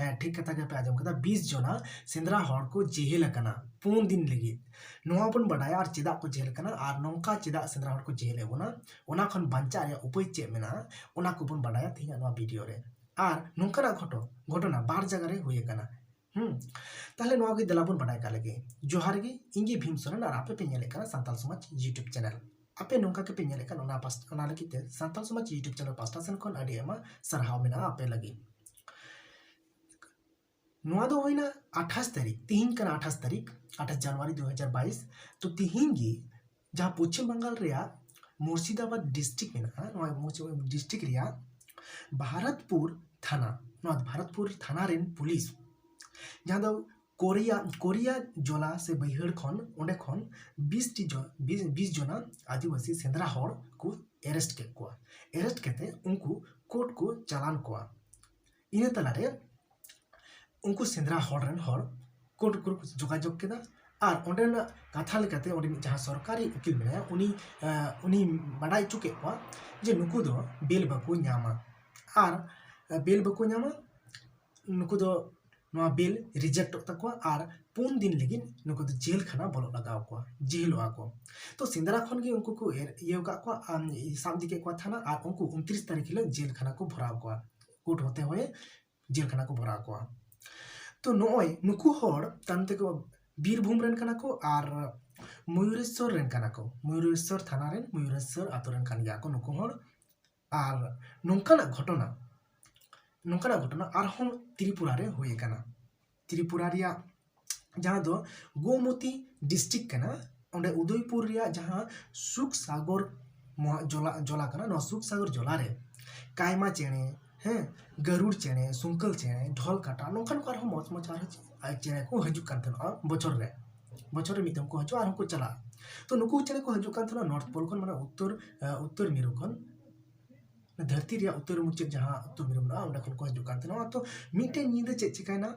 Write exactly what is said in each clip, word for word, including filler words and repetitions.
ᱦᱮᱸ, ᱴᱷᱤᱠ ᱠᱟᱛᱷᱟ ᱜᱮᱯᱮ ᱟᱸᱡᱚᱢ ᱠᱟᱫᱟ, ᱵᱤᱥ ᱡᱚᱱᱟ ᱥᱮᱸᱫᱽᱨᱟ ᱦᱚᱲ ᱠᱚ ᱡᱮᱦᱮᱞ ᱟᱠᱟᱱᱟ ᱯᱩᱱ ᱫᱤᱱ ᱞᱟᱹᱜᱤᱫ᱾ ᱱᱚᱣᱟ ᱵᱚᱱ ᱵᱟᱰᱟᱭᱟ ᱟᱨ ᱪᱮᱫᱟᱜ ᱠᱚ ᱡᱮᱦᱮᱞ ᱟᱠᱟᱱᱟ ᱟᱨ ᱱᱚᱝᱠᱟ ᱪᱮᱫᱟᱜ ᱥᱮᱸᱫᱽᱨᱟ ᱦᱚᱲ ᱠᱚ ᱡᱮᱦᱮᱞᱮᱫ ᱵᱚᱱᱟ, ᱚᱱᱟ ᱠᱷᱚᱱ ᱵᱟᱧᱪᱟᱜ ᱨᱮᱭᱟᱜ ᱩᱯᱟᱹᱭ ᱪᱮᱫ ᱢᱮᱱᱟᱜᱼᱟ, ᱚᱱᱟ ᱠᱚᱵᱚᱱ ᱵᱟᱰᱟᱭᱟ ᱛᱮᱦᱮᱧᱟᱜ ᱱᱚᱣᱟ ᱵᱷᱤᱰᱤᱭᱳ ᱨᱮ᱾ ᱟᱨ ᱱᱚᱝᱠᱟᱱᱟᱜ ᱜᱷᱚᱴᱚ ᱜᱷᱚᱴᱚᱱᱟ ᱵᱟᱨ ᱡᱟᱭᱜᱟ ᱨᱮ ᱦᱩᱭ ᱟᱠᱟᱱᱟ᱾ ᱦᱩᱸ, ᱛᱟᱦᱞᱮ ᱱᱚᱣᱟ ᱜᱮ ᱫᱮᱞᱟ ᱵᱚᱱ ᱵᱟᱰᱟᱭ ᱠᱟᱜ ᱞᱮᱜᱮ᱾ ᱡᱚᱦᱟᱨ ᱜᱮ, ᱤᱧ ᱜᱮ ᱵᱷᱤᱢ ᱥᱚᱨᱮᱱ ᱟᱨ ᱟᱯᱮ ᱯᱮ ᱧᱮᱞᱮᱫ ᱠᱟᱱᱟ ᱥᱟᱱᱛᱟᱲ ᱥᱚᱢᱟᱡᱽ YouTube ᱪᱮᱱᱮᱞ᱾ ᱟᱯᱮ ᱱᱚᱝᱠᱟ ᱜᱮᱯᱮ ᱧᱮᱞᱮᱫ ᱠᱟᱱ ᱚᱱᱟ ᱯᱟᱥ-, ᱚᱱᱟ ᱞᱟᱹᱜᱤᱫ ᱛᱮ ᱥᱟᱱᱛᱟᱲ ᱥᱚᱢᱟᱡᱽ YouTube ᱪᱮᱱᱮᱞ ᱯᱟᱥᱴᱟ ᱥᱮᱱ ᱠᱷᱚᱱ ᱟᱹᱰᱤ ᱟᱭᱢᱟ ᱥᱟᱨᱦᱟᱣ ᱢᱮᱱᱟᱜᱼᱟ ᱟᱯᱮ ᱞᱟᱹᱜᱤᱫ᱾ ᱱᱚᱣᱟ ᱫᱚ ᱦᱩᱭᱱᱟ ᱟᱴᱷᱟᱥ ᱛᱟᱹᱨᱤᱠᱷ, ᱛᱤᱦᱤᱧ ᱠᱟᱱᱟ ᱟᱴᱷᱟᱥ ᱛᱟᱹᱨᱤᱠᱷ, ᱟᱴᱷᱟᱥ ᱡᱟᱱᱩᱣᱟᱨᱤ ᱫᱩ ᱦᱟᱡᱟᱨ ᱵᱟᱭᱤᱥ᱾ ᱛᱚ ᱛᱤᱦᱤᱧ ᱜᱮ ᱡᱟᱦᱟᱸ ᱯᱚᱪᱷᱤᱢ ᱵᱟᱝᱜᱟᱞ ᱨᱮᱭᱟᱜ ᱢᱩᱨᱥᱤᱫᱟᱵᱟᱫᱽ ᱰᱤᱥᱴᱨᱤᱠᱴ ᱢᱮᱱᱟᱜᱼᱟ, ᱱᱚᱣᱟ ᱢᱩᱨᱥᱤᱫᱟᱵᱟᱫᱽ ᱰᱤᱥᱴᱨᱤᱠᱴ ᱨᱮᱭᱟᱜ ᱵᱷᱟᱨᱚᱛᱯᱩᱨ ᱛᱷᱟᱱᱟ, ᱱᱚᱣᱟ ᱵᱷᱟᱨᱚᱛᱯᱩᱨ ᱛᱷᱟᱱᱟ ᱨᱮᱱ ᱯᱩᱞᱤᱥ, ᱡᱟᱦᱟᱸ ᱫᱚ ᱠᱳᱨᱤᱭᱟ, ᱠᱳᱨᱤᱭᱟ ᱡᱚᱞᱟ ᱥᱮ ᱵᱟᱹᱭᱦᱟᱹᱲ ᱠᱷᱚᱱ, ᱚᱸᱰᱮ ᱠᱷᱚᱱ ᱵᱤᱥ ᱴᱤ ᱡᱚ-, ᱵᱤᱥ, ᱵᱤᱥ ᱡᱚᱱᱟ ᱟᱹᱫᱤᱵᱟᱹᱥᱤ ᱥᱮᱸᱫᱽᱨᱟ ᱦᱚᱲ ᱠᱚ ᱮᱨᱮᱥᱴ ᱠᱮᱫ ᱠᱚᱣᱟ᱾ ᱮᱨᱮᱥᱴ ᱠᱟᱛᱮ ᱩᱱᱠᱩ ᱠᱳᱨᱴ ᱠᱚ ᱪᱟᱞᱟᱱ ᱠᱚᱣᱟ᱾ ᱤᱱᱟᱹ ᱛᱟᱞᱟᱨᱮ ᱩᱱᱠᱩ ᱥᱮᱸᱫᱽᱨᱟ ᱦᱚᱲ ᱨᱮᱱ ᱦᱚᱲ ᱠᱳᱨᱴ ᱠᱚᱨᱮ ᱠᱚ ᱡᱳᱜᱟᱡᱳᱜᱽ ᱠᱮᱫᱟ᱾ ᱟᱨ ᱚᱸᱰᱮᱱᱟᱜ ᱠᱟᱛᱷᱟ ᱞᱮᱠᱟᱛᱮ ᱚᱸᱰᱮ ᱡᱟᱦᱟᱸ ᱥᱚᱨᱠᱟᱨᱤ ᱩᱠᱤᱞ ᱢᱮᱱᱟᱭᱟ, ᱩᱱᱤ, ᱟᱸ, ᱩᱱᱤ ᱵᱟᱰᱟᱭ ᱦᱚᱪᱚ ᱠᱮᱫ ᱠᱚᱣᱟ ᱡᱮ ᱱᱩᱠᱩ ᱫᱚ ᱵᱮᱞ ᱵᱟᱠᱚ ᱧᱟᱢᱟ᱾ ᱟᱨ, ᱟᱸ, ᱵᱮᱞ ᱵᱟᱠᱚ ᱧᱟᱢᱟ, ᱱᱩᱠᱩ ᱫᱚ ᱱᱚᱣᱟ ᱵᱮᱞ ᱨᱤᱡᱮᱠᱴᱚᱜ ᱛᱟᱠᱚᱣᱟ ᱟᱨ ᱯᱩᱱ ᱫᱤᱱ ᱞᱟᱹᱜᱤᱫ ᱱᱩᱠᱩ ᱫᱚ ᱡᱮᱞ ᱠᱷᱟᱱᱟ ᱵᱚᱞᱚᱜ ᱞᱟᱜᱟᱣ ᱠᱚᱣᱟ, ᱡᱮᱞᱚᱜᱼᱟ ᱠᱚ᱾ ᱛᱚ ᱥᱮᱸᱫᱽᱨᱟ ᱠᱷᱚᱱ ᱜᱮ ᱩᱱᱠᱩ ᱠᱚ ᱮᱨ-, ᱤᱭᱟᱹ ᱟᱠᱟᱫ ᱠᱚᱣᱟ, ᱟᱢ, ᱥᱟᱵ ᱤᱫᱤ ᱠᱮᱫ ᱠᱚᱣᱟ ᱛᱷᱟᱱᱟ ᱟᱨ ᱩᱱᱠᱩ ᱩᱱᱛᱨᱤᱥ ᱛᱟᱹᱨᱤᱠᱷ ᱦᱤᱞᱳᱜ ᱡᱮᱞ ᱠᱷᱟᱱᱟ ᱠᱚ ᱵᱷᱚᱨᱟᱣ ᱠᱚᱣᱟ, ᱠᱳᱨᱴ ᱦᱚᱛᱮ ᱦᱚᱭᱮ ᱡᱮᱞ ᱠᱷᱟᱱᱟ ᱠᱚ ᱵᱷᱚᱨᱟᱣ ᱠᱚᱣᱟ᱾ ᱛᱚ ᱱᱚᱜᱼᱚᱭ ᱱᱩᱠᱩ ᱦᱚᱲ ᱛᱟᱭᱚᱢ ᱛᱮᱠᱚ ᱵᱤᱨᱵᱷᱩᱢ ᱨᱮᱱ ᱠᱟᱱᱟ ᱠᱚ ᱟᱨ ᱢᱚᱭᱩᱨᱮᱥᱥᱚᱨ ᱨᱮᱱ ᱠᱟᱱᱟ ᱠᱚ, ᱢᱚᱭᱩᱨᱮᱥᱥᱚᱨ ᱛᱷᱟᱱᱟ ᱨᱮᱱ, ᱢᱚᱭᱩᱨᱮᱥᱥᱚᱨ ᱟᱛᱳ ᱨᱮᱱ ᱠᱟᱱ ᱜᱮᱭᱟ ᱠᱚ ᱱᱩᱠᱩ ᱦᱚᱲ᱾ ᱟᱨ ᱱᱚᱝᱠᱟᱱᱟᱜ ᱜᱷᱚᱴᱚᱱᱟ, ᱱᱚᱝᱠᱟᱱᱟᱜ ᱜᱷᱚᱴᱚᱱᱟ ᱟᱨᱦᱚᱸ ᱛᱨᱤᱯᱩᱨᱟ ᱨᱮ ᱦᱩᱭ ᱟᱠᱟᱱᱟ᱾ ᱛᱨᱤᱯᱩᱨᱟ ᱨᱮᱭᱟᱜ ᱡᱟᱦᱟᱸ ᱫᱚ ᱜᱳᱢᱚᱛᱤ ᱰᱤᱥᱴᱨᱤᱠᱴ ᱠᱟᱱᱟ, ᱚᱸᱰᱮ ᱩᱫᱚᱭᱯᱩᱨ ᱨᱮᱭᱟᱜ ᱡᱟᱦᱟᱸ ᱥᱩᱠ ᱥᱟᱜᱚᱨ ᱢᱚᱦᱟ-, ᱡᱚᱞᱟ, ᱡᱚᱞᱟ ᱠᱟᱱᱟ, ᱱᱚᱣᱟ ᱥᱩᱠ ᱥᱟᱜᱚᱨ ᱡᱚᱞᱟ ᱨᱮ ᱠᱟᱭᱢᱟ ᱪᱮᱬᱮ, ᱦᱮᱸ, ᱜᱟᱹᱨᱩᱲ ᱪᱮᱬᱮ, ᱥᱩᱝᱠᱟᱹᱞ ᱪᱮᱬᱮ, ᱰᱷᱚᱞ ᱠᱟᱴᱟ, ᱱᱚᱝᱠᱟᱱ ᱠᱚ ᱟᱨᱦᱚᱸ ᱢᱚᱡᱽ ᱢᱚᱡᱽ ᱟᱨᱦᱚᱸ ᱪᱮ-, ᱪᱮᱬᱮ ᱠᱚ ᱦᱤᱡᱩᱜ ᱠᱟᱱ ᱛᱟᱦᱮᱱᱟ ᱵᱚᱪᱷᱚᱨ ᱨᱮ᱾ ᱵᱚᱪᱷᱚᱨ ᱨᱮ ᱢᱤᱫ ᱫᱚᱢ ᱠᱚ ᱦᱤᱡᱩᱜᱼᱟ, ᱟᱨᱦᱚᱸ ᱠᱚ ᱪᱟᱞᱟᱜᱼᱟ᱾ ᱛᱚ ᱱᱩᱠᱩ ᱪᱮᱬᱮ ᱠᱚ ᱦᱤᱡᱩᱜ ᱠᱟᱱ ᱛᱟᱦᱮᱱᱟ ᱱᱚᱨᱛᱷ ᱯᱳᱞ ᱠᱷᱚᱱ, ᱢᱟᱱᱮ ᱩᱛᱛᱚᱨ, ᱟᱸ, ᱩᱛᱛᱚᱨ ᱢᱮᱨᱩ ᱠᱷᱚᱱ, ᱫᱷᱟᱹᱨᱛᱤ ᱨᱮᱭᱟᱜ ᱩᱛᱛᱚᱨ ᱢᱩᱪᱟᱹᱫ ᱡᱟᱦᱟᱸ ᱩᱛᱛᱚᱨ ᱢᱮᱨᱩ ᱢᱮᱱᱟᱜᱼᱟ, ᱚᱸᱰᱮ ᱠᱷᱚᱱ ᱠᱚ ᱦᱤᱡᱩᱜ ᱠᱟᱱ ᱛᱟᱦᱮᱱᱟ᱾ ᱛᱚ ᱢᱤᱫᱴᱮᱱ ᱧᱤᱫᱟᱹ ᱪᱮᱫ ᱪᱤᱠᱟᱹᱭᱮᱱᱟ,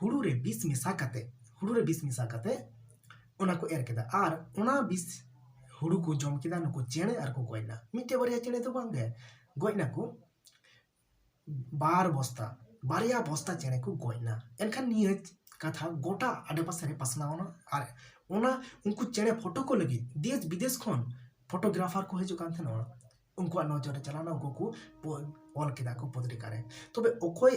ᱦᱩᱲᱩ ᱨᱮ ᱵᱤᱥ ᱢᱮᱥᱟ ᱠᱟᱛᱮ, ᱦᱩᱲᱩ ᱨᱮ ᱵᱤᱥ ᱢᱮᱥᱟ ᱠᱟᱛᱮ ᱚᱱᱟ ᱠᱚ ᱮᱨ ᱠᱮᱫᱟ, ᱟᱨ ᱚᱱᱟ ᱵᱤᱥ ᱦᱩᱲᱩ ᱠᱚ ᱡᱚᱢ ᱠᱮᱫᱟ ᱱᱩᱠᱩ ᱪᱮᱬᱮ ᱟᱨ ᱠᱚ ᱜᱚᱡ ᱮᱱᱟ᱾ ᱢᱤᱫᱴᱮᱡ ᱵᱟᱨᱭᱟ ᱪᱮᱬᱮ ᱫᱚ ᱵᱟᱝ ᱜᱮ, ᱜᱚᱡ ᱱᱟᱠᱚ ᱵᱟᱨ ᱵᱚᱥᱛᱟ, ᱵᱟᱨᱭᱟ ᱵᱚᱥᱛᱟ ᱪᱮᱬᱮ ᱠᱚ ᱜᱚᱡ ᱮᱱᱟ᱾ ᱮᱱᱠᱷᱟᱱ ᱱᱤᱭᱟᱹ ᱠᱟᱛᱷᱟ ᱜᱚᱴᱟ ᱟᱰᱮᱯᱟᱥᱮ ᱨᱮ ᱯᱟᱥᱱᱟᱣ ᱮᱱᱟ᱾ ᱟᱨ ᱚᱱᱟ ᱩᱱᱠᱩ ᱪᱮᱬᱮ ᱯᱷᱳᱴᱳ ᱠᱚ ᱞᱟᱹᱜᱤᱫ ᱫᱮᱥ ᱵᱤᱫᱮᱥ ᱠᱷᱚᱱ ᱯᱷᱳᱴᱳᱜᱨᱟᱯᱷᱟᱨ ᱠᱚ ᱦᱤᱡᱩᱜ ᱠᱟᱱ ᱛᱟᱦᱮᱱᱟ᱾ ᱩᱱᱠᱩᱣᱟᱜ ᱱᱚᱡᱚᱨ ᱨᱮ ᱪᱟᱞᱟᱣ ᱮᱱᱟ, ᱩᱱᱠᱩ ᱠᱚ ᱯᱚ- ᱚᱞ ᱠᱮᱫᱟ ᱠᱚ ᱯᱚᱛᱨᱤᱠᱟ ᱨᱮ᱾ ᱛᱚᱵᱮ ᱚᱠᱚᱭ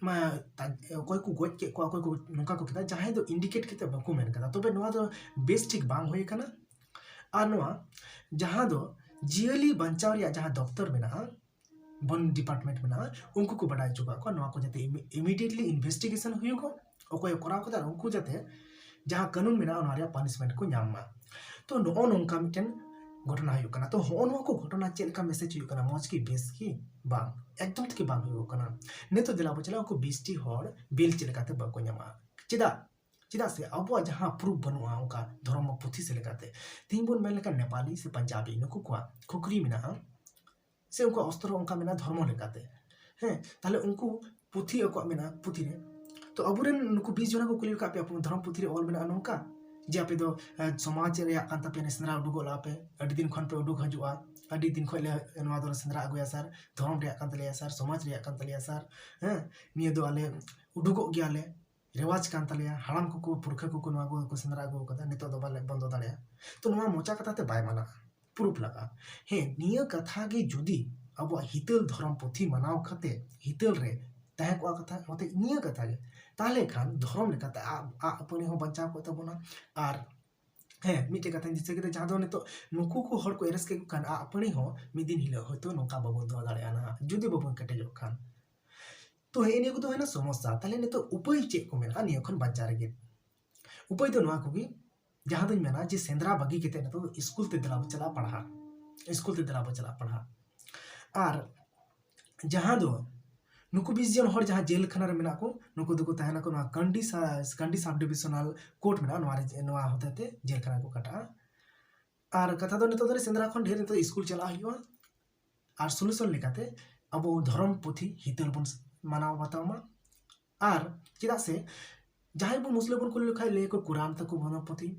ᱢᱟ ᱛᱟ- ᱚᱠᱚᱭ ᱠᱚ ᱜᱚᱡ ᱠᱮᱫ ᱠᱚᱣᱟ, ᱚᱠᱚᱭ ᱠᱚ ᱱᱚᱝᱠᱟ ᱠᱚ ᱠᱮᱫᱟ, ᱡᱟᱦᱟᱸᱭ ᱫᱚ ᱤᱱᱰᱤᱠᱮᱴ ᱠᱟᱛᱮ ᱵᱟᱠᱚ ᱢᱮᱱ ᱠᱟᱫᱟ᱾ ᱛᱚᱵᱮ ᱱᱚᱣᱟ ᱫᱚ ᱵᱮᱥ ᱴᱷᱤᱠ ᱵᱟᱝ ᱦᱩᱭ ᱠᱟᱱᱟ᱾ ᱟᱨ ᱱᱚᱣᱟ ᱡᱟᱦᱟᱸ ᱫᱚ ᱡᱤᱭᱟᱹᱞᱤ ᱵᱟᱧᱪᱟᱣ ᱨᱮᱭᱟᱜ ᱡᱟᱦᱟᱸ ᱫᱚᱯᱛᱚᱨ ᱢᱮᱱᱟᱜᱼᱟ, ᱵᱚᱱ ᱰᱤᱯᱟᱨᱴᱢᱮᱱᱴ ᱢᱮᱱᱟᱜᱼᱟ, ᱩᱱᱠᱩ ᱠᱚ ᱵᱟᱰᱟᱭ ᱦᱚᱪᱚ ᱠᱟᱜ ᱠᱚᱣᱟ ᱱᱚᱣᱟ ᱠᱚ ᱡᱟᱛᱮ ᱤᱢᱤᱰᱤᱭᱮᱴᱞᱤ ᱤᱱᱵᱷᱮᱥᱴᱤᱜᱮᱥᱚᱱ ᱦᱩᱭᱩᱜᱚᱜ, ᱚᱠᱚᱭ ᱮ ᱠᱚᱨᱟᱣ ᱠᱟᱫᱟ, ᱩᱱᱠᱩ ᱡᱟᱛᱮ ᱡᱟᱦᱟᱸ ᱠᱟᱹᱱᱩᱱ ᱢᱮᱱᱟᱜᱼᱟ ᱚᱱᱟ ᱨᱮᱭᱟᱜ ᱯᱟᱱᱤᱥᱢᱮᱱᱴ ᱠᱚ ᱧᱟᱢ ᱢᱟ᱾ ᱛᱚ ᱱᱚᱜᱼᱚ ᱱᱚᱝᱠᱟ ᱢᱤᱫᱴᱮᱱ ᱜᱷᱚᱴᱚᱱᱟ ᱦᱩᱭᱩᱜ ᱠᱟᱱᱟ᱾ ᱛᱚ ᱦᱚᱸᱜᱼᱚ ᱱᱚᱣᱟ ᱠᱚ ᱜᱷᱚᱴᱚᱱᱟ ᱪᱮᱫ ᱞᱮᱠᱟ ᱢᱮᱥᱮᱡᱽ ᱦᱩᱭᱩᱜ ᱠᱟᱱᱟ? ᱢᱚᱡᱽ ᱠᱤ, ᱵᱮᱥ ᱠᱤ? ᱵᱟᱝ, ᱮᱠᱫᱚᱢ ᱛᱮᱜᱮ ᱵᱟᱝ ᱦᱩᱭᱩᱜᱚᱜ ᱠᱟᱱᱟ᱾ ᱱᱤᱛᱚᱜ ᱫᱮᱞᱟ ᱵᱚ ᱪᱟᱞᱟᱜᱼᱟ, ᱩᱱᱠᱩ ᱵᱤᱥᱴᱤ ᱦᱚᱲ ᱵᱮᱞ ᱪᱮᱫ ᱞᱮᱠᱟᱛᱮ ᱵᱟᱠᱚ ᱧᱟᱢᱟ? ᱪᱮᱫᱟᱜ? ᱪᱮᱫᱟᱜ ᱥᱮ ᱟᱵᱚᱣᱟᱜ ᱡᱟᱦᱟᱸ ᱯᱨᱩᱯ ᱵᱟᱹᱱᱩᱜᱼᱟ ᱚᱱᱠᱟ ᱫᱷᱚᱨᱚᱢ ᱯᱩᱛᱷᱤ ᱥᱮ ᱞᱮᱠᱟᱛᱮ, ᱛᱮᱦᱤᱧ ᱵᱚᱱ ᱢᱮᱱ ᱞᱮᱠᱷᱟᱱ ᱱᱮᱯᱟᱞᱤ ᱥᱮ ᱯᱟᱧᱡᱟᱵᱤ ᱱᱩᱠᱩ ᱠᱚᱣᱟᱜ ᱠᱷᱩᱠᱨᱤ ᱢᱮᱱᱟᱜᱼᱟ, ᱥᱮ ᱩᱱᱠᱩᱣᱟᱜ ᱚᱥᱛᱨᱚ ᱚᱱᱠᱟ ᱢᱮᱱᱟᱜᱼᱟ ᱫᱷᱚᱨᱢᱚ ᱞᱮᱠᱟᱛᱮ᱾ ᱦᱮᱸ, ᱛᱟᱦᱞᱮ ᱩᱱᱠᱩ ᱯᱩᱛᱷᱤ ᱟᱠᱚᱣᱟᱜ ᱢᱮᱱᱟᱜᱼᱟ, ᱯᱩᱛᱷᱤ ᱨᱮ᱾ ᱛᱚ ᱟᱵᱚᱨᱮᱱ ᱱᱩᱠᱩ ᱵᱤᱥ ᱡᱚᱱᱟ ᱠᱚ ᱠᱩᱞᱤ ᱟᱠᱟᱫ ᱯᱮᱭᱟ, ᱟᱯᱮ ᱫᱷᱚᱨᱚᱢ ᱯᱩᱛᱷᱤ ᱨᱮ ᱚᱞ ᱢᱮᱱᱟᱜᱼᱟ ᱱᱚᱝᱠᱟ ᱡᱮ ᱟᱯᱮ ᱫᱚ, ᱮ, ᱥᱚᱢᱟᱡᱽ ᱨᱮᱭᱟᱜ ᱠᱟᱱ ᱛᱟᱯᱮᱭᱟ, ᱥᱮᱸᱫᱽᱨᱟ ᱩᱰᱩᱠᱚᱜ ᱞᱟᱜᱼᱟ ᱯᱮ, ᱟᱹᱰᱤ ᱫᱤᱱ ᱠᱷᱚᱱ ᱯᱮ ᱩᱰᱩᱠ ᱦᱤᱡᱩᱜᱼᱟ, ᱟᱹᱰᱤ ᱫᱤᱱ ᱠᱷᱚᱱ ᱞᱮ ᱱᱚᱣᱟ ᱫᱚᱞᱮ ᱥᱮᱸᱫᱽᱨᱟ ᱟᱹᱜᱩᱭᱟ ᱥᱟᱨ, ᱫᱷᱚᱨᱚᱢ ᱨᱮᱭᱟᱜ ᱠᱟᱱ ᱛᱟᱞᱮᱭᱟ ᱥᱟᱨ, ᱥᱚᱢᱟᱡᱽ ᱨᱮᱭᱟᱜ ᱠᱟᱱ ᱛᱟᱞᱮᱭᱟ ᱥᱟᱨ, ᱦᱮᱸ, ᱱᱤᱭᱟᱹ ᱫᱚ ᱟᱞᱮ ᱩᱰᱩᱠᱚᱜ ᱜᱮᱭᱟᱞᱮ, ᱨᱮᱣᱟᱡᱽ ᱠᱟᱱ ᱛᱟᱞᱮᱭᱟ, ᱦᱟᱲᱟᱢ ᱠᱚᱠᱚ ᱯᱩᱨᱠᱷᱟᱹ ᱠᱚᱠᱚ ᱱᱚᱣᱟ ᱠᱚ ᱥᱮᱸᱫᱽᱨᱟ ᱟᱹᱜᱩ ᱟᱠᱟᱫᱟ, ᱱᱤᱛᱚᱜ ᱫᱚ ᱵᱟᱞᱮ ᱵᱚᱱᱫᱚ ᱫᱟᱲᱮᱭᱟᱜᱼᱟ᱾ ᱛᱚ ᱱᱚᱣᱟ ᱢᱚᱪᱟ ᱠᱟᱛᱷᱟ ᱛᱮ ᱵᱟᱭ ᱢᱟᱱᱟᱜᱼᱟ, ᱯᱨᱩᱯ ᱞᱟᱜᱟᱜᱼᱟ᱾ ᱦᱮᱸ, ᱱᱤᱭᱟᱹ ᱠᱟᱛᱷᱟ ᱜᱮ ᱡᱩᱫᱤ ᱟᱵᱚᱣᱟᱜ ᱦᱤᱛᱟᱹᱞ ᱫᱷᱚᱨᱚᱢ ᱯᱩᱛᱷᱤ ᱢᱟᱱᱟᱣ ᱠᱟᱛᱮ ᱦᱤᱛᱟᱹᱞ ᱨᱮ ᱛᱟᱦᱮᱸ ᱠᱚᱜᱼᱟ ᱠᱟᱛᱷᱟ, ᱚᱱᱟᱛᱮ ᱱᱤᱭᱟᱹ ᱠᱟᱛᱷᱟ ᱜᱮ, ᱛᱟᱦᱞᱮ ᱠᱷᱟᱱ ᱫᱷᱚᱨᱚᱢ ᱞᱮᱠᱟᱛᱮ ᱟᱜ ᱟᱜ ᱟᱹᱯᱟᱹᱱᱤ ᱦᱚᱸ ᱵᱟᱧᱪᱟᱣ ᱠᱚᱜ ᱛᱟᱵᱚᱱᱟ᱾ ᱟᱨ ᱦᱮᱸ, ᱢᱤᱫᱴᱮᱡ ᱠᱟᱛᱷᱟᱧ ᱫᱤᱥᱟᱹ ᱠᱮᱫᱟ, ᱡᱟᱦᱟᱸ ᱫᱚ ᱱᱤᱛᱚᱜ ᱱᱩᱠᱩ ᱠᱚ ᱦᱚᱲ ᱠᱚ ᱮᱨᱮᱥᱴ ᱠᱮᱫ ᱠᱚ ᱠᱷᱟᱱ ᱟᱜ ᱟᱹᱯᱟᱹᱱᱤ ᱦᱚᱸ ᱢᱤᱫ ᱫᱤᱱ ᱦᱤᱞᱳᱜ ᱦᱚᱭᱛᱳ ᱱᱚᱝᱠᱟ ᱵᱟᱵᱚᱱ ᱫᱚᱦᱚ ᱫᱟᱲᱮᱭᱟᱜᱼᱟ ᱱᱟᱦᱟᱜ, ᱡᱩᱫᱤ ᱵᱟᱵᱚᱱ ᱠᱮᱴᱮᱡᱚᱜ ᱠᱷᱟᱱ᱾ ᱛᱚ ᱦᱮᱸ, ᱱᱤᱭᱟᱹ ᱠᱚᱫᱚ ᱦᱩᱭᱱᱟ ᱥᱚᱢᱚᱥᱥᱟ᱾ ᱛᱟᱦᱞᱮ ᱱᱤᱛᱚᱜ ᱩᱯᱟᱹᱭ ᱪᱮᱫ ᱠᱚ ᱢᱮᱱᱟᱜᱼᱟ ᱱᱤᱭᱟᱹ ᱠᱷᱚᱱ ᱵᱟᱧᱪᱟᱣ ᱞᱟᱹᱜᱤᱫ? ᱩᱯᱟᱹᱭ ᱫᱚ ᱱᱚᱣᱟ ᱠᱚᱜᱮ, ᱡᱟᱦᱟᱸ ᱫᱚᱧ ᱢᱮᱱᱟ ᱡᱮ ᱥᱮᱸᱫᱽᱨᱟ ᱵᱟᱹᱜᱤ ᱠᱟᱛᱮ ᱱᱤᱛᱚᱜ ᱫᱚ ᱥᱠᱩᱞ ᱛᱮ ᱫᱮᱞᱟ ᱵᱚ ᱪᱟᱞᱟᱜ ᱯᱟᱲᱦᱟᱜ, ᱥᱠᱩᱞ ᱛᱮ ᱫᱮᱞᱟ ᱵᱚ ᱪᱟᱞᱟᱜ ᱯᱟᱲᱦᱟᱜ᱾ ᱟᱨ ᱡᱟᱦᱟᱸ ᱫᱚ ᱱᱩᱠᱩ ᱵᱤᱥ ᱡᱚᱱ ᱦᱚᱲ ᱡᱟᱦᱟᱸ ᱡᱮᱞ ᱠᱷᱟᱱᱟ ᱨᱮ ᱢᱮᱱᱟᱜ ᱠᱚ, ᱱᱩᱠᱩ ᱫᱚᱠᱚ ᱛᱟᱦᱮᱱᱟᱠᱚ ᱱᱚᱣᱟ ᱠᱟᱱᱰᱤ ᱥᱟ-, ᱠᱟᱱᱰᱤ ᱥᱟᱵ ᱰᱤᱵᱤᱥᱚᱱᱟᱞ ᱠᱳᱨᱴ ᱢᱮᱱᱟᱜᱼᱟ, ᱱᱚᱣᱟ ᱨᱮ, ᱱᱚᱣᱟ ᱦᱚᱛᱮ ᱛᱮ ᱡᱮᱞ ᱠᱷᱟᱱᱟ ᱠᱚ ᱠᱟᱴᱟᱜᱼᱟ᱾ ᱟᱨ ᱠᱟᱛᱷᱟ ᱫᱚ ᱱᱤᱛᱚᱜ ᱫᱚ ᱥᱮᱸᱫᱽᱨᱟ ᱠᱷᱚᱱ ᱰᱷᱮᱨ ᱱᱤᱛᱚᱜ ᱥᱠᱩᱞ ᱪᱟᱞᱟᱜ ᱦᱩᱭᱩᱜᱼᱟ᱾ ᱟᱨ ᱥᱚᱞᱩᱥᱚᱱ ᱞᱮᱠᱟᱛᱮ ᱟᱵᱚ ᱫᱷᱚᱨᱚᱢ ᱯᱩᱛᱷᱤ ᱦᱤᱛᱟᱹᱞ ᱵᱚᱱ ᱢᱟᱱᱟᱣ ᱵᱟᱛᱟᱣ ᱢᱟ᱾ ᱟᱨ ᱪᱮᱫᱟᱜ ᱥᱮ ᱡᱟᱦᱟᱸᱭ ᱵᱚ ᱢᱩᱥᱞᱟᱹ ᱵᱚᱱ ᱠᱩᱞᱤ ᱞᱮᱠᱷᱟᱡ ᱞᱟᱹᱭᱟᱠᱚ ᱠᱩᱨᱟᱱ ᱛᱟᱠᱚ ᱵᱚᱸᱜᱟ ᱯᱩᱛᱷᱤ,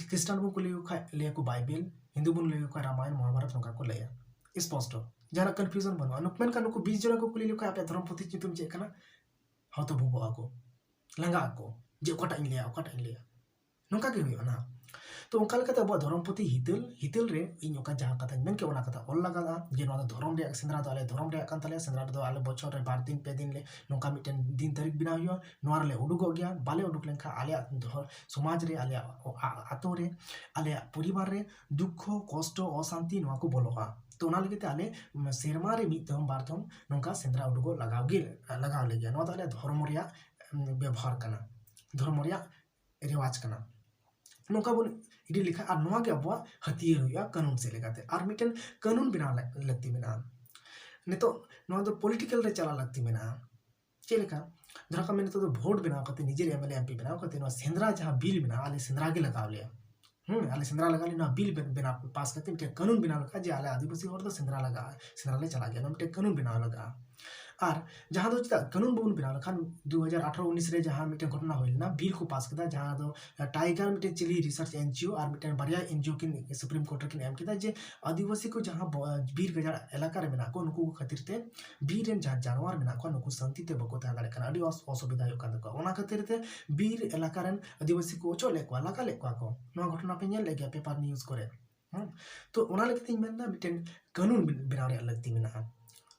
ᱠᱷᱨᱤᱥᱴᱟᱱ ᱵᱚᱱ ᱠᱩᱞᱤ ᱞᱮᱠᱚ ᱠᱷᱟᱡ ᱞᱟᱹᱭᱟᱠᱚ ᱵᱟᱭᱵᱮᱞ, ᱦᱤᱱᱫᱩ ᱵᱚᱱ ᱞᱟᱹᱭ ᱞᱮᱠᱚ ᱠᱷᱟᱡ ᱨᱟᱢᱟᱭᱚᱱ ᱢᱚᱦᱟᱵᱷᱟᱨᱚᱛ, ᱱᱚᱝᱠᱟ ᱠᱚ ᱞᱟᱹᱭᱟ ᱥᱯᱚᱥᱴᱚ᱾ ᱡᱟᱦᱟᱱᱟᱜ ᱠᱚᱱᱯᱷᱤᱭᱩᱡᱚᱱ ᱵᱟᱹᱱᱩᱜᱼᱟ᱾ ᱱᱩᱠ-, ᱢᱮᱱᱠᱷᱟᱱ ᱱᱩᱠᱩ ᱵᱤᱥ ᱡᱚᱱᱟ ᱠᱚ ᱠᱩᱞᱤ ᱞᱮᱠᱚ ᱠᱷᱟᱱ, "ᱟᱯᱮᱭᱟᱜ ᱫᱷᱚᱨᱚᱢ ᱯᱩᱛᱷᱤ ᱧᱩᱛᱩᱢ ᱪᱮᱫ ᱠᱟᱱᱟ?" ᱦᱚᱭᱛᱳ ᱵᱷᱩᱵᱚᱜ ᱟᱠᱚ, ᱞᱟᱸᱜᱟᱜ ᱟᱠᱚ, ᱡᱮ ᱚᱠᱟᱴᱟᱜ ᱤᱧ ᱞᱟᱹᱭᱟ, ᱚᱠᱟᱴᱟᱜ ᱤᱧ ᱞᱟᱹᱭᱟ᱾ ᱱᱚᱝᱠᱟ ᱜᱮ ᱦᱩᱭᱩᱜᱼᱟ ᱱᱟᱦᱟᱜ᱾ ᱛᱚ ᱚᱱᱠᱟ ᱞᱮᱠᱟᱛᱮ ᱟᱵᱚᱣᱟᱜ ᱫᱷᱚᱨᱚᱢ ᱯᱩᱛᱷᱤ ᱦᱤᱛᱟᱹᱞ, ᱦᱤᱛᱟᱹᱞ ᱨᱮ ᱤᱧ ᱚᱠᱟ ᱡᱟᱦᱟᱸ ᱠᱟᱛᱷᱟᱧ ᱢᱮᱱ ᱠᱮᱫ, ᱚᱱᱟ ᱠᱟᱛᱷᱟ ᱚᱞ ᱞᱟᱜᱟᱜᱼᱟ, ᱡᱮ ᱱᱚᱣᱟ ᱫᱚ ᱫᱷᱚᱨᱚᱢ ᱨᱮᱭᱟᱜ, ᱥᱮᱸᱫᱽᱨᱟ ᱫᱚ ᱟᱞᱮ ᱫᱷᱚᱨᱚᱢ ᱨᱮᱭᱟᱜ ᱠᱟᱱ ᱛᱟᱞᱮᱭᱟ, ᱥᱮᱸᱫᱽᱨᱟ ᱨᱮᱫᱚ ᱟᱞᱮ ᱵᱚᱪᱷᱚᱨ ᱨᱮ ᱵᱟᱨ ᱫᱤᱱ ᱯᱮ ᱫᱤᱱ ᱞᱮ ᱱᱚᱝᱠᱟ ᱢᱤᱫᱴᱮᱱ ᱫᱤᱱ ᱛᱟᱹᱨᱤᱠᱷ ᱵᱮᱱᱟᱣ ᱦᱩᱭᱩᱜᱼᱟ, ᱱᱚᱣᱟ ᱨᱮᱞᱮ ᱩᱰᱩᱠᱚᱜ ᱜᱮᱭᱟ᱾ ᱵᱟᱞᱮ ᱩᱰᱩᱠ ᱞᱮᱱᱠᱷᱟᱱ ᱟᱞᱮᱭᱟᱜ ᱫᱷᱚ-, ᱥᱚᱢᱟᱡᱽ ᱨᱮ, ᱟᱞᱮᱭᱟᱜ ᱚ-, ᱟ-, ᱟᱛᱳ ᱨᱮ, ᱟᱞᱮᱭᱟᱜ ᱯᱚᱨᱤᱵᱟᱨ ᱨᱮ ᱫᱩᱠᱠᱷᱚ, ᱠᱚᱥᱴᱚ, ᱚᱥᱟᱱᱛᱤ ᱱᱚᱣᱟ ᱠᱚ ᱵᱚᱞᱚᱜᱼᱟ᱾ ᱛᱚ ᱚᱱᱟ ᱞᱟᱹᱜᱤᱫ ᱛᱮ ᱟᱞᱮ, ᱩᱢ, ᱥᱮᱨᱢᱟ ᱨᱮ ᱢᱤᱫ ᱫᱷᱚᱢ ᱵᱟᱨ ᱫᱷᱚᱢ ᱱᱚᱝᱠᱟ ᱥᱮᱸᱫᱽᱨᱟ ᱩᱰᱩᱠᱚᱜ ᱞᱟᱜᱟᱣ ᱜᱮ, ᱞᱟᱜᱟᱣ ᱞᱮ ᱜᱮᱭᱟ᱾ ᱱᱚᱣᱟ ᱫᱚ ᱟᱞᱮᱭᱟᱜ ᱫᱷᱚᱨᱢᱚ ᱨᱮᱭᱟᱜ, ᱩᱢ, ᱵᱮᱵᱚᱦᱟᱨ ᱠᱟᱱᱟ, ᱫᱷᱚᱨᱢᱚ ᱨᱮᱭᱟᱜ ᱨᱮᱣᱟᱡᱽ ᱠᱟᱱᱟ᱾ ᱱᱚᱝᱠᱟ ᱵᱚᱱ ᱤᱫᱤ ᱞᱮᱠᱷᱟᱱ, ᱟᱨ ᱱᱚᱣᱟ ᱜᱮ ᱟᱵᱚᱣᱟᱜ ᱦᱟᱹᱛᱭᱟᱹᱨ ᱦᱩᱭᱩᱜᱼᱟ ᱠᱟᱹᱱᱩᱱ ᱥᱮᱫ ᱞᱮᱠᱟᱛᱮ᱾ ᱟᱨ ᱢᱤᱫᱴᱮᱱ ᱠᱟᱹᱱᱩᱱ ᱵᱮᱱᱟᱣ ᱞᱟᱹ-, ᱞᱟᱹᱠᱛᱤ ᱢᱮᱱᱟᱜᱼᱟ᱾ ᱱᱤᱛᱚᱜ ᱱᱚᱣᱟ ᱫᱚ ᱯᱚᱞᱤᱴᱤᱠᱟᱞ ᱨᱮ ᱪᱟᱞᱟᱜ ᱞᱟᱹᱠᱛᱤ ᱢᱮᱱᱟᱜᱼᱟ᱾ ᱪᱮᱫ ᱞᱮᱠᱟ? ᱫᱷᱚᱨᱚ ᱠᱟᱜ ᱢᱮ, ᱱᱤᱛᱚᱜ ᱫᱚ ᱵᱷᱳᱴ ᱵᱮᱱᱟᱣ ᱠᱟᱛᱮ, ᱱᱤᱡᱮᱨ M L A M P ᱵᱮᱱᱟᱣ ᱠᱟᱛᱮ, ᱱᱚᱣᱟ ᱥᱮᱸᱫᱽᱨᱟ ᱡᱟᱦᱟᱸ ᱵᱤᱞ ᱢᱮᱱᱟᱜᱼᱟ, ᱟᱞᱮ ᱥᱮᱸᱫᱽᱨᱟ ᱜᱮ ᱞᱟᱜᱟᱣ ᱞᱮᱭᱟ᱾ ᱦᱮᱸ, ᱟᱞᱮ ᱥᱮᱸᱫᱽᱨᱟ ᱞᱟᱜᱟᱣ ᱞᱮᱭᱟ, ᱱᱚᱣᱟ ᱵᱤᱞ ᱵᱮ-, ᱵᱮᱱᱟᱣ, ᱯᱟᱥ ᱠᱟᱛᱮ ᱢᱤᱫᱴᱮᱱ ᱠᱟᱹᱱᱩᱱ ᱵᱮᱱᱟᱣ ᱞᱮᱠᱷᱟᱱ ᱡᱮ ᱟᱞᱮ ᱟᱹᱫᱤᱵᱟᱹᱥᱤ ᱦᱚᱲ ᱫᱚ ᱥᱮᱸᱫᱽᱨᱟ ᱞᱟᱜᱟᱜᱼᱟ, ᱥᱮᱸᱫᱽᱨᱟ ᱞᱮ ᱪᱟᱞᱟᱜ ᱜᱮᱭᱟ, ᱱᱚᱣᱟ ᱢᱤᱫᱴᱮᱱ ᱠᱟᱹᱱᱩᱱ ᱵᱮᱱᱟᱣ ᱞᱟᱜᱟᱜᱼᱟ᱾ ᱟᱨ ᱡᱟᱦᱟᱸ ᱫᱚ ᱪᱮᱫᱟᱜ ᱠᱟᱹᱱᱩᱱ ᱵᱟᱵᱚᱱ ᱵᱮᱱᱟᱣ ᱞᱮᱠᱷᱟᱱ, ᱫᱩ ᱦᱟᱡᱟᱨ ᱟᱴᱷᱨᱚ ᱩᱱᱤᱥ ᱨᱮ ᱡᱟᱦᱟᱸ ᱢᱤᱫᱴᱮᱱ ᱜᱷᱚᱴᱚᱱᱟ ᱦᱩᱭ ᱞᱮᱱᱟ, ᱵᱤᱞ ᱠᱚ ᱯᱟᱥ ᱠᱮᱫᱟ, ᱡᱟᱦᱟᱸ ᱫᱚ ᱴᱟᱭᱜᱟᱨ ᱢᱤᱫᱴᱮᱱ ᱪᱤᱞᱤ ᱨᱤᱥᱟᱨᱪ ᱮᱱ ᱡᱤ ᱳ ᱟᱨ ᱢᱤᱫᱴᱮᱱ ᱵᱟᱨᱭᱟ ᱮᱱ ᱡᱤ ᱳ ᱠᱤᱱ ᱥᱩᱯᱨᱤᱢ ᱠᱳᱨᱴ ᱨᱮᱠᱤᱱ ᱮᱢ ᱠᱮᱫᱟ ᱡᱮ ᱟᱹᱫᱤᱵᱟᱹᱥᱤ ᱠᱚ ᱡᱟᱦᱟᱸ ᱵᱚ-, ᱵᱤᱨ ᱜᱟᱡᱟᱲ ᱮᱞᱟᱠᱟ ᱨᱮ ᱢᱮᱱᱟᱜ ᱠᱚᱣᱟ, ᱱᱩᱠᱩ ᱠᱚ ᱠᱷᱟᱹᱛᱤᱨ ᱛᱮ ᱵᱤᱨ ᱨᱮᱱ ᱡᱟᱦᱟᱸ ᱡᱟᱱᱣᱟᱨ ᱢᱮᱱᱟᱜ ᱠᱚᱣᱟ, ᱱᱩᱠᱩ ᱥᱟᱱᱛᱤ ᱛᱮ ᱵᱟᱠᱚ ᱛᱟᱦᱮᱸ ᱫᱟᱲᱮᱭᱟᱜ ᱠᱟᱱᱟ, ᱟᱹᱰᱤ ᱚᱥ-, ᱚᱥᱩᱵᱤᱫᱷᱟ ᱦᱩᱭᱩᱜ ᱠᱟᱱ ᱛᱟᱠᱚᱣᱟ᱾ ᱚᱱᱟ ᱠᱷᱟᱹᱛᱤᱨ ᱛᱮ ᱵᱤᱨ ᱮᱞᱟᱠᱟ ᱨᱮᱱ ᱟᱹᱫᱤᱵᱟᱹᱥᱤ ᱠᱚ ᱚᱪᱚᱜ ᱞᱮᱫ ᱠᱚᱣᱟ, ᱞᱟᱜᱟ ᱞᱮᱫ ᱠᱚᱣᱟ ᱠᱚ᱾ ᱱᱚᱣᱟ ᱜᱷᱚᱴᱚᱱᱟ ᱯᱮ ᱧᱮᱞ ᱞᱮᱫ ᱜᱮᱭᱟ ᱯᱮᱯᱟᱨ ᱱᱤᱭᱩᱡᱽ ᱠᱚᱨᱮ᱾ ᱦᱮᱸ? ᱛᱚ ᱚᱱᱟ ᱞᱟᱹᱜᱤᱫ ᱤᱧ ᱢᱮᱱᱫᱟ, ᱢᱤᱫᱴᱮᱱ ᱠᱟᱹᱱᱩᱱ ᱵᱮ-, ᱵᱮᱱᱟᱣ ᱨᱮᱭᱟᱜ ᱞᱟᱹᱠᱛᱤ ᱢᱮᱱᱟᱜᱼᱟ᱾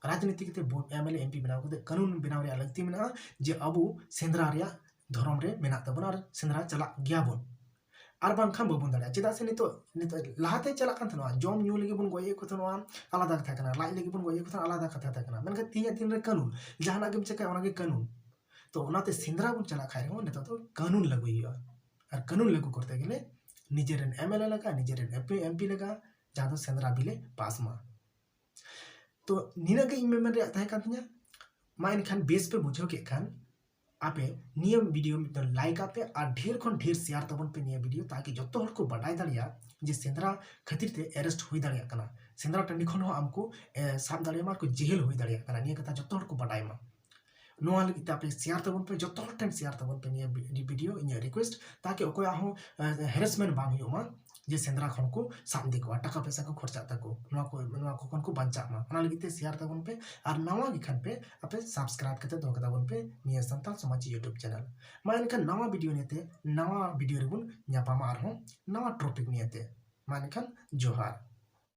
ᱨᱟᱡᱽᱱᱤᱛᱤ ᱠᱟᱛᱮ ᱵᱷᱳᱴ, M L A, M P ᱵᱮᱱᱟᱣ ᱠᱟᱛᱮ ᱠᱟᱹᱱᱩᱱ ᱵᱮᱱᱟᱣ ᱨᱮᱭᱟᱜ ᱞᱟᱹᱠᱛᱤ ᱢᱮᱱᱟᱜᱼᱟ ᱡᱮ ᱟᱵᱚ ᱥᱮᱸᱫᱽᱨᱟ ᱨᱮᱭᱟᱜ ᱫᱷᱚᱨᱚᱢ ᱨᱮ ᱢᱮᱱᱟᱜ ᱛᱟᱵᱚᱱᱟ ᱟᱨ ᱥᱮᱸᱫᱽᱨᱟ ᱪᱟᱞᱟᱜ ᱜᱮᱭᱟᱵᱚᱱ᱾ ᱟᱨ ᱵᱟᱝᱠᱷᱟᱱ ᱵᱟᱵᱚᱱ ᱫᱟᱲᱮᱭᱟᱜᱼᱟ᱾ ᱪᱮᱫᱟᱜ ᱥᱮ ᱱᱤᱛᱚᱜ, ᱱᱤᱛᱚᱜ ᱞᱟᱦᱟᱛᱮ ᱪᱟᱞᱟᱜ ᱠᱟᱱ ᱛᱟᱦᱮᱱᱟ, ᱡᱚᱢ ᱧᱩ ᱞᱟᱹᱜᱤᱫ ᱵᱚᱱ ᱜᱚᱡ ᱮᱫ ᱠᱚ ᱛᱟᱦᱮᱱᱟ, ᱟᱞᱟᱫᱟ ᱠᱟᱛᱷᱟ ᱠᱟᱱᱟ, ᱞᱟᱡ ᱞᱟᱹᱜᱤᱫ ᱵᱚᱱ ᱜᱚᱡ ᱮᱫ ᱠᱚ ᱛᱟᱦᱮᱱᱟ, ᱟᱞᱟᱫᱟ ᱠᱟᱛᱷᱟ ᱠᱟᱱᱟ, ᱢᱮᱱᱠᱷᱟᱱ ᱛᱮᱦᱮᱧᱟᱜ ᱫᱤᱱ ᱨᱮ ᱠᱟᱹᱱᱩᱱ, ᱡᱟᱦᱟᱱᱟᱜ ᱜᱮᱢ ᱪᱤᱠᱟᱹᱭᱟ ᱚᱱᱟᱜᱮ ᱠᱟᱹᱱᱩᱱ᱾ ᱛᱚ ᱚᱱᱟᱛᱮ ᱥᱮᱸᱫᱽᱨᱟ ᱵᱚᱱ ᱪᱟᱞᱟᱜ ᱠᱷᱟᱡ ᱨᱮᱦᱚᱸ ᱱᱤᱛᱚᱜ ᱫᱚ ᱠᱟᱹᱱᱩᱱ ᱞᱟᱹᱜᱩᱭ ᱦᱩᱭᱩᱜᱼᱟ᱾ ᱟᱨ ᱠᱟᱹᱱᱩᱱ ᱞᱟᱹᱜᱩ ᱠᱚᱨᱛᱮ ᱜᱮᱞᱮ ᱱᱤᱡᱮᱨᱮᱱ ᱮᱢ ᱮᱞ ᱮ ᱞᱟᱜᱟᱜᱼᱟ, ᱱᱤᱡᱮᱨᱮᱱ ᱮᱢ ᱯᱤ, ᱮᱢ ᱯᱤ ᱞᱟᱜᱟᱜᱼᱟ, ᱡᱟᱦᱟᱸ ᱫᱚ ᱥᱮᱸᱫᱽᱨᱟ ᱵᱤᱞᱮ ᱯᱟᱥ ᱢᱟ᱾ ᱛᱚ ᱱᱤᱱᱟᱹᱜ ᱜᱮ ᱤᱧ ᱢᱮᱢᱮᱱ ᱨᱮᱭᱟᱜ ᱛᱟᱦᱮᱸ ᱠᱟᱱ ᱛᱤᱧᱟᱹ᱾ ᱢᱟ ᱮᱱᱠᱷᱟᱱ ᱵᱮᱥ ᱯᱮ ᱵᱩᱡᱷᱟᱹᱣ ᱠᱮᱫ ᱠᱷᱟᱱ ᱟᱯᱮ ᱱᱤᱭᱟᱹ ᱵᱷᱤᱰᱤᱭᱳ ᱢᱤᱫᱴᱟᱝ ᱞᱟᱭᱤᱠ ᱟᱯᱮ ᱟᱨ ᱰᱷᱮᱨ ᱠᱷᱚᱱ ᱰᱷᱮᱨ ᱥᱮᱭᱟᱨ ᱛᱟᱵᱚᱱ ᱯᱮ ᱱᱤᱭᱟᱹ ᱵᱷᱤᱰᱤᱭᱳ, ᱛᱟᱠᱤ ᱡᱚᱛᱚ ᱦᱚᱲ ᱠᱚ ᱵᱟᱰᱟᱭ ᱫᱟᱲᱮᱭᱟᱜ ᱡᱮ ᱥᱮᱸᱫᱽᱨᱟ ᱠᱷᱟᱹᱛᱤᱨ ᱛᱮ ᱮᱨᱮᱥᱴ ᱦᱩᱭ ᱫᱟᱲᱮᱭᱟᱜ ᱠᱟᱱᱟ, ᱥᱮᱸᱫᱽᱨᱟ ᱴᱟᱺᱰᱤ ᱠᱷᱚᱱ ᱦᱚᱸ ᱟᱢ ᱠᱚ, ᱮ, ᱥᱟᱵ ᱫᱟᱲᱮᱭᱟᱢᱟ ᱟᱨ ᱠᱚ ᱡᱮᱦᱮᱞ ᱦᱩᱭ ᱫᱟᱲᱮᱭᱟᱜ ᱠᱟᱱᱟ᱾ ᱱᱤᱭᱟᱹ ᱠᱟᱛᱷᱟ ᱡᱚᱛᱚ ᱦᱚᱲ ᱠᱚ ᱵᱟᱰᱟᱭ ᱢᱟ᱾ ᱱᱚᱣᱟ ᱞᱟᱹᱜᱤᱫ ᱛᱮ ᱟᱯᱮ ᱥᱮᱭᱟᱨ ᱛᱟᱵᱚᱱ ᱯᱮ, ᱡᱚᱛᱚ ᱦᱚᱲ ᱴᱷᱮᱱ ᱥᱮᱭᱟᱨ ᱛᱟᱵᱚᱱ ᱯᱮ ᱱᱤᱭᱟᱹ ᱵᱷᱤ-, ᱵᱷᱤᱰᱤᱭᱳ, ᱤᱧᱟᱹᱜ ᱨᱤᱠᱩᱭᱮᱥᱴ, ᱛᱟᱠᱤ ᱚᱠᱚᱭᱟᱜ ᱦᱚᱸ, ᱮ, ᱦᱮᱨᱮᱥᱢᱮᱱᱴ ᱵᱟᱝ ᱦᱩᱭᱩᱜ ᱢᱟ᱾ ᱡᱮ ᱥᱮᱸᱫᱽᱨᱟ ᱠᱷᱚᱱ ᱠᱚ ᱥᱟᱵ ᱤᱫᱤ ᱠᱚᱣᱟ, ᱴᱟᱠᱟ ᱯᱚᱭᱥᱟ ᱠᱚ ᱠᱷᱚᱨᱪᱟᱜ ᱛᱟᱠᱚ, ᱱᱚᱣᱟ ᱠᱚ ᱱᱚᱣᱟ ᱠᱚ ᱠᱷᱚᱱ ᱠᱚ ᱵᱟᱧᱪᱟᱜ ᱢᱟ, ᱚᱱᱟ ᱞᱟᱹᱜᱤᱫ ᱛᱮ ᱥᱮᱭᱟᱨ ᱛᱟᱵᱚᱱ ᱯᱮ᱾ ᱟᱨ ᱱᱟᱣᱟ ᱜᱮ ᱠᱷᱟᱱ ᱯᱮ ᱟᱯᱮ ᱥᱟᱵᱥᱠᱨᱟᱭᱤᱵ ᱠᱟᱛᱮ ᱫᱚᱦᱚ ᱠᱟᱛᱟ ᱵᱚᱱ ᱯᱮ ᱱᱤᱭᱟᱹ ᱥᱟᱱᱛᱟᱲ ᱥᱚᱢᱟᱡᱽ ᱭᱩᱴᱩᱵᱽ ᱪᱮᱱᱮᱞ᱾ ᱢᱟ ᱮᱱᱠᱷᱟᱱ ᱱᱟᱣᱟ ᱵᱷᱤᱰᱤᱭᱳ ᱱᱤᱭᱮᱛᱮ ᱱᱟᱣᱟ ᱵᱷᱤᱰᱤᱭᱳ ᱨᱮᱵᱚᱱ ᱧᱟᱯᱟᱢᱟ ᱟᱨᱦᱚᱸ ᱱᱟᱣᱟ ᱴᱚᱯᱤᱠ ᱱᱤᱭᱮᱛᱮ᱾ ᱢᱟ ᱮᱱᱠᱷᱟᱱ ᱡᱚᱦᱟᱨ᱾